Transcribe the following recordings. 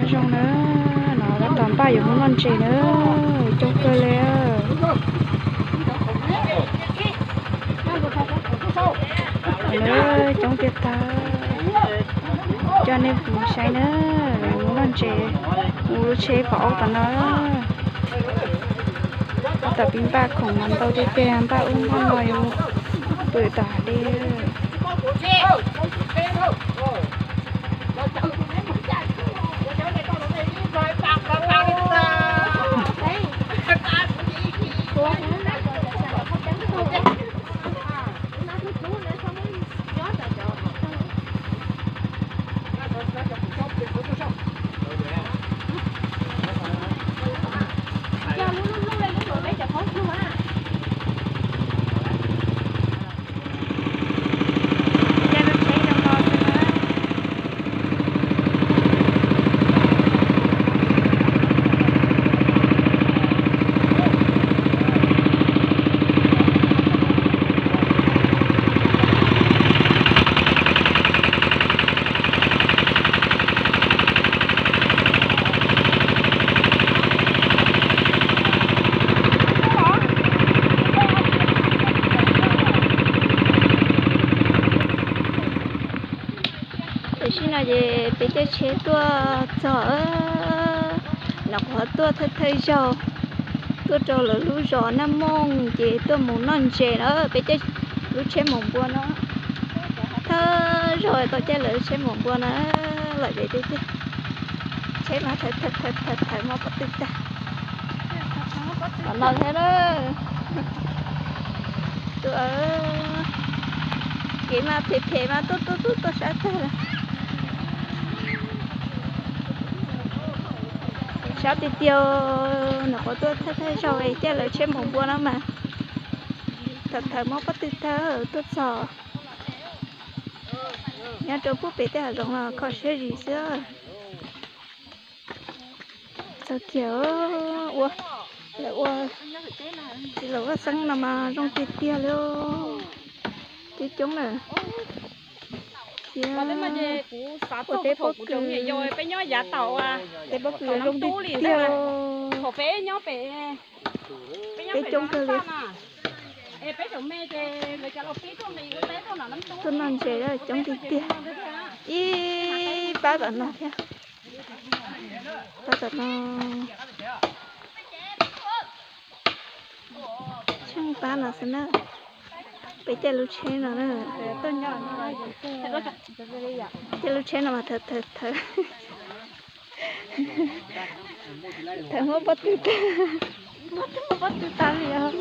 Zoo na, no tab tom npaj yuav mus noj ntses na, coob kawg li. Coob tiag tag. Coj nej mus saib na, yuav mus noj ntses, mus lub tsheb pom aub tom no. Tab tom pib npaj khoom mas ntau tiag tiag, npaj ub npaj no yuav pw tom hav dej. Tam sim no ces peb caij tsheb tuaj txog, nyuam qhuav tuaj thawj thawj zaug, tuaj rau lawv lub zos Naj Mooj ces tuaj mus noj ntses na, peb caij lub tsheb maum npua no. Thawj zaug tau caij lawv tsheb maum npua na, lom zem tiag tiag. Tsheb mas thawv thawv thawv mob pob tw tag. Tom no thiab na. Tus, kev mas phem phem mas tuaj tuaj tuaj tuaj sab tag lawm. Sab tiag tiag, nyuam qhuav tuaj thawj thawj zaug caij lawv tsheb maum npua no mas thawv thawv mob pob tw tag tuaj txog. Nyob rau pub pem tej hav zoov los kho siab zis xwb. Txog kiag ua, lawv ua, txiv laum vaj xeeb no mas zoo tiag tiag li. Coob coob lawm. Ua teb pob kws, teb pob kws zoo tiag tiag. Peb coob kawg li. Tuaj noj ntses coob tiag tiag. Ib pab tom no thiab. Pab tom no. Tsheej pab no xwb na. Peb caij lub tsheb no na. Caij lub tsheb no mas thawv thawv thawv. Thawv mob pob tw tag. Mob pob tw tag li os.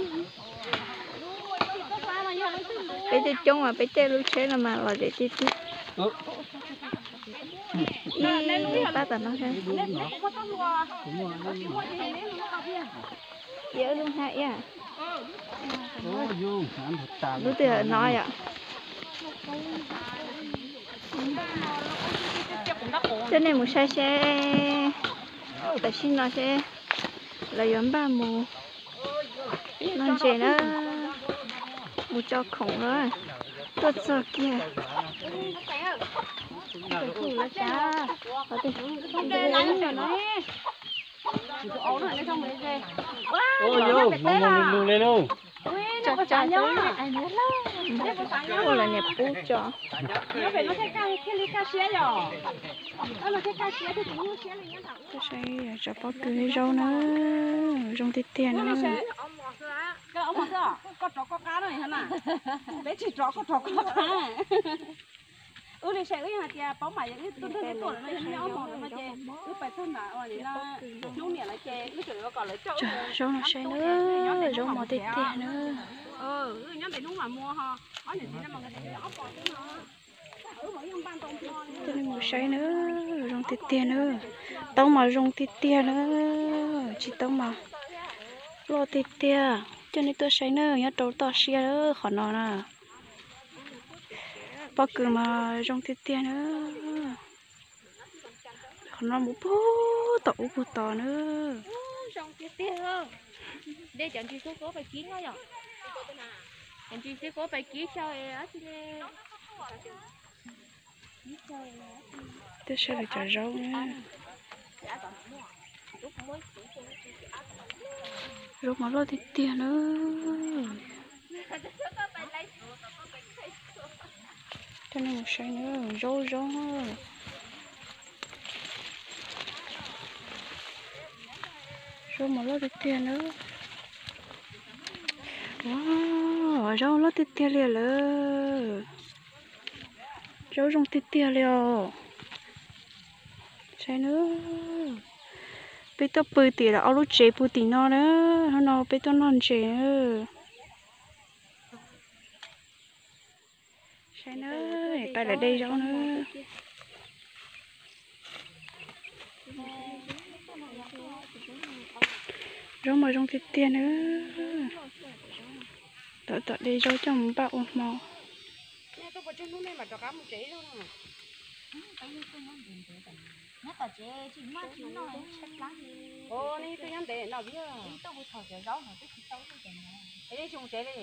Peb coob coob mas peb caij lub tsheb no mas lom zem tiag tiag. Ib pab tom no thiab. Ib lub hab ib. Lub twg no yom. Coj nej mus saib seb tam sim no seb lawv yuav npaj mus noj ntses na, mus tso khoom na, tuaj txog kiag. Ua lawv niam pub tso. Cov pob kws zaub na, zoo tiag tiag na. Zaub no saib na, zaub mos tiag tiag na. Coj nej mus saib na, zoo tiag tiag na. Tau mas zoo tiag tiag na, tsis tau mas loj tiag tiag. Coj nej tuaj saib na, nyob rau toj siab qhov no na. Pob kws mas zoo tiag tiag na. Qhov no mus puag tom ub puag tod na. Zoo tiag tiag. Dej cov ntsis xwb kuv pais kib nyob yom. Cov ntsis xwb kuv pais kib xyaw. Tuaj saib lawv cov zaub na. Zaub mas loj tiag tiag na. Coj nej mus saib na, zaub zaub. Zaub mas loj tiag tiag na. Wow, zaub loj tiag tiag li lawm. Zaub zoo tiag tiag li os. Saib na. Peb tuaj pw tim lawv ob lub tsev pw tim no na. Hnub no peb tuaj noj ntses na. Saib na, peb lawv de zaub na. Zaub mas zoo tiag tiag na. Tom tom de zaub coj mus npaj ua hmo. Nej tsis mus tsev li?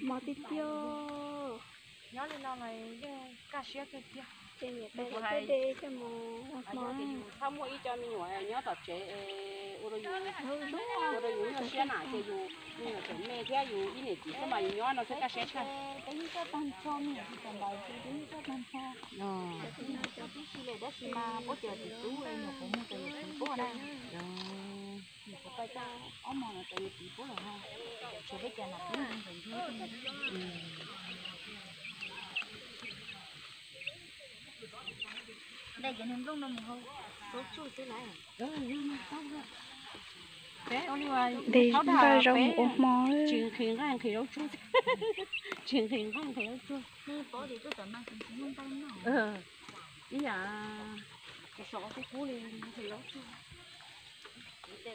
Mos tiag tiag. Nyob li no mas yeej kaj siab kawg thiab. Ces niam tais lawv tuaj de coj mus ua hmo. Txhob muaj ib co me nyuam nyob tom tsev ua rau yus, ua rau yus nyuaj siab na, ces yus me nyuam tseem me thiab yus ib niam txiv xwb mas yus nyob no xwb kaj siab tshaj. De npaj zaub mus ua hmo. Tsis nqhis nqaij nqhis zaub tsuag, tsis nqhis nqaij nqhis zaub tsuag. Ib yam kub kub li nqhis zaub tsuag. Kuv de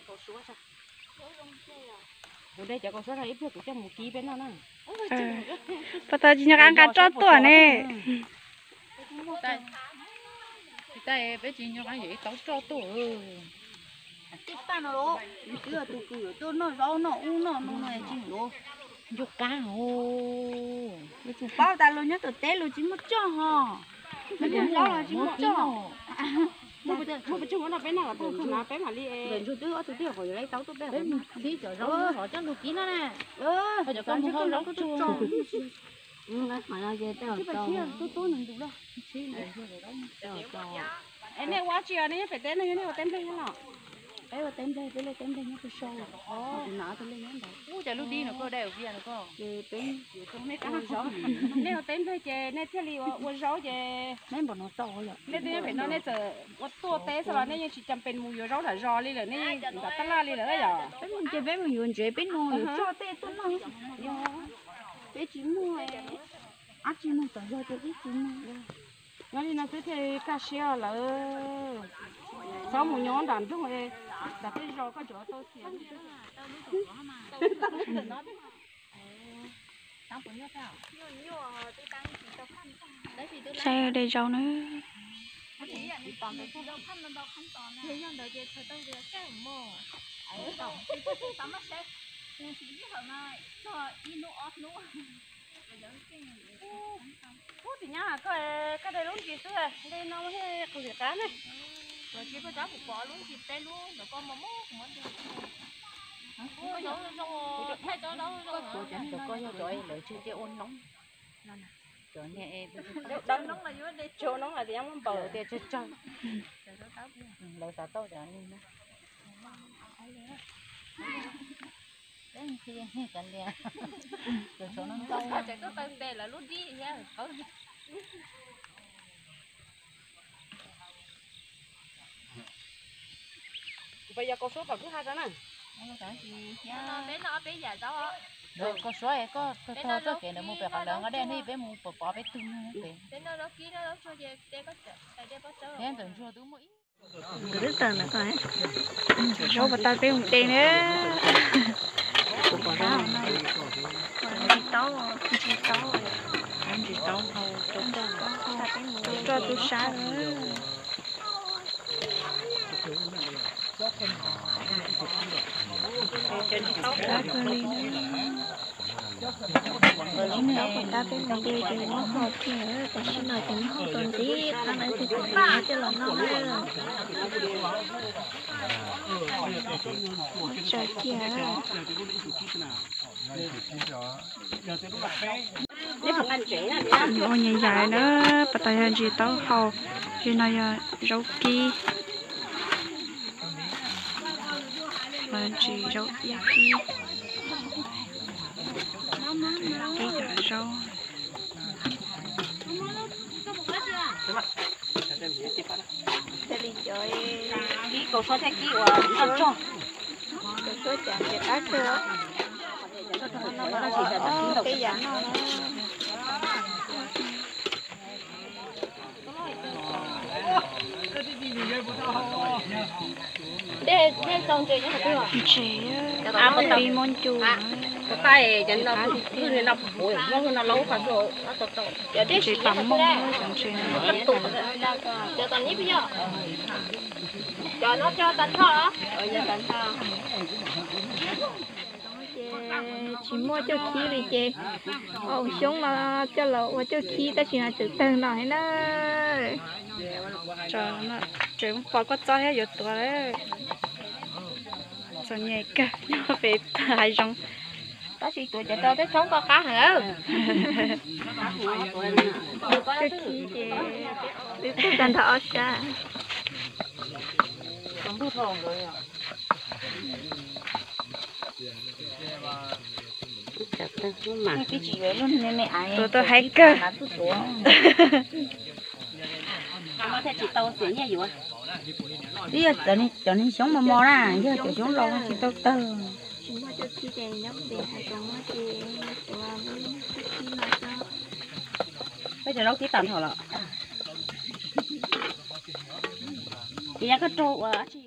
cov kaus suab no ib pliag kuv coj mus kib peb noj na. Puas tau tsis nco qab nqa roj tuaj ne? Peb tsis nco qab yuav ib tauv roj tuaj. Tij paj no los, twb tus kws yuav tuaj noj zaub noj ub noj no no tsis yuav. Nco qab hos. Yuav tsum paub tas luag nyob tom teb luag tsis muaj roj hos. Muaj zaub los tsis muaj roj. Muaj pes tsawg muab rau peb noj los peb mam li. Ntawm ntsuag twb ob tug twb qhov yuav lawv tauv tuaj peb. Peb mus kib cov zaub hov coj lug kib no na. Cov koj mus hau zaub tsuag. Tub tub nws ntus lawm. Es nej ua tsi os, nej nyob pem teb no yog nej ua teb nplej nyob los? Peb ua teb nplej, peb ua teb nplej nyob pem sau. Ub, cov lub dib no koj dai ua vias no koj. Nej ua teb nplej ces nej thiaj li ua zaub ces. Nej twb nyob pem no nej txawm ua tuaj teb xwb los nej yeej tsis cas pes mus yuav zaub nram zos li lawm, nej yeej nram tab laj li lawm yom. Peb mus ces peb mus yuav ntsev peb no yuav tso tej tuaj noj. Peb tsis muaj, ab tsis muaj tom zog ces peb tsis muaj. Nyob li no xwb thiaj kaj siab lawm. Txhob mus nyob nram nroog, nram tej zos koj tseem tau xiam. Saib de zaub na. Ub, tim nyab koj, koj de lub ntsis xwb, de no thiaj qhwv qab ne. Los tsis koj cov kuv pom lub ntsis peb lub ntawm koj mos mos kuv muab de. Ub, zaub zoo, thaij cov zaub zoo. Cov koj yog cov lawv tseg cia ua noob. Cov niag tsau noob hais tias muab npaws tias tsawg tsawg. Lawv xav tau cov niag no. Peb nqhis cov lias, cov tshuav no ntau. Tseem tuaj taw tes lawv lub dib thiab. Peb yog koj suab tom kwj ha rau na. Peb no peb yam zaub. Koj suab es koj tog txoj kev ntawd mus pem qhov lawv nqa dej ne, peb mus pov pov peb tug no pem. Thiab ntawm ntsuag twb muaj ib. Zaub pas tas peb mus de na. Ntsis taub, ntsis taub, ntsis taub hau, rau roj tub sab na. Cov ntsis taub qab kawg li na. Ib hnub tom qab peb mus de ces muab hau thiab, tam sim no ces muab hau tau ntxiv qab lawm ces kuv coj los noj na. Muab tsaws kiag. Nws ua nyuam yaim na, pas tas yog ntsis taub hau, ntsis no yog zaub kib, ntsis zaub iab kib, kib cov zaub. Ntses, pib muab ncu. Ntses pam mooj cov ntses no. Ces tsis muaj coj khib li ces ua xyoob no coj los ua coj khib tab sis mas tseem tawg no thiab na. Tseem pom kua txob thiab yuav tuav lawm. Txom nyem kawg nyob pem hav zoov. Tab sis tuav cov rau tej tshoob koj qab heev. Coj khib ces twb tawg tag nrho ob sab. Tuav tau heev kawg. Twb yog cov niag xyoob mos mos na, yog cov xyoob laus tsis tau tawg. Peb cov zaub kib tag nrho lawm. Ces yog koj raug ua tsi.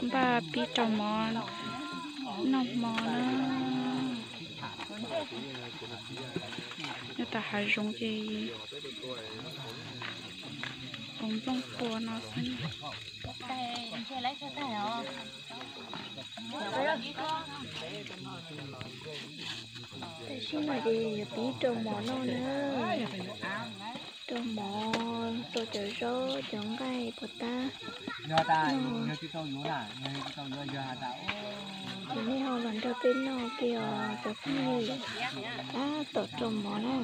Npaj pib rau mov noj hmo na. Nyob tom hav zoov ces ua nplooj pua no xwb. Tam sim no ces yuav pib rau mov noj na. Rau mov, rau cov zaub cov nqaij puas tab. Ces nej ho los nrog peb noj kiag os cov phooj ywg. Tab tom rau mov na.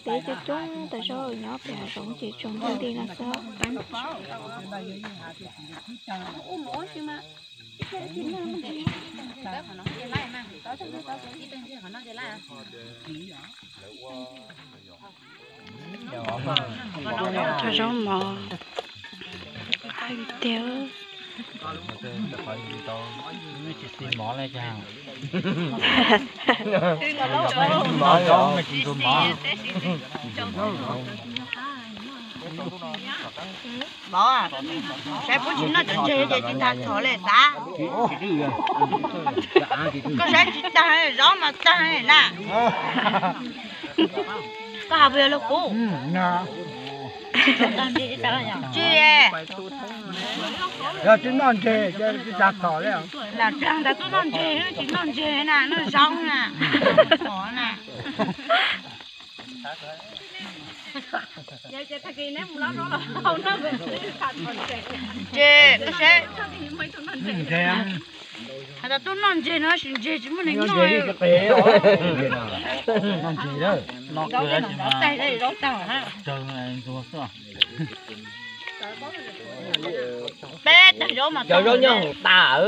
Peb coob coob tas zog nyob pem hav zoov ces tsaus ntuj nti no xwb. Cov zaub mov heev tiag. Saib puab tsis noj cov ntses ces tsis tas thov li xav. Koj saib tsis tag, zaub mas tag na. Koj hais puas yog lus kub? Tsis, yog tsis noj ntses ces tsis tas thov li. Lam dag ntawd tuaj noj ntses, tsis noj ntses na, noj zaub na. Thov na. Ces koj saib, has tas tuaj noj ntses no tab sis ntses tsis muaj neeg noj. Peb tag zaub mas tag.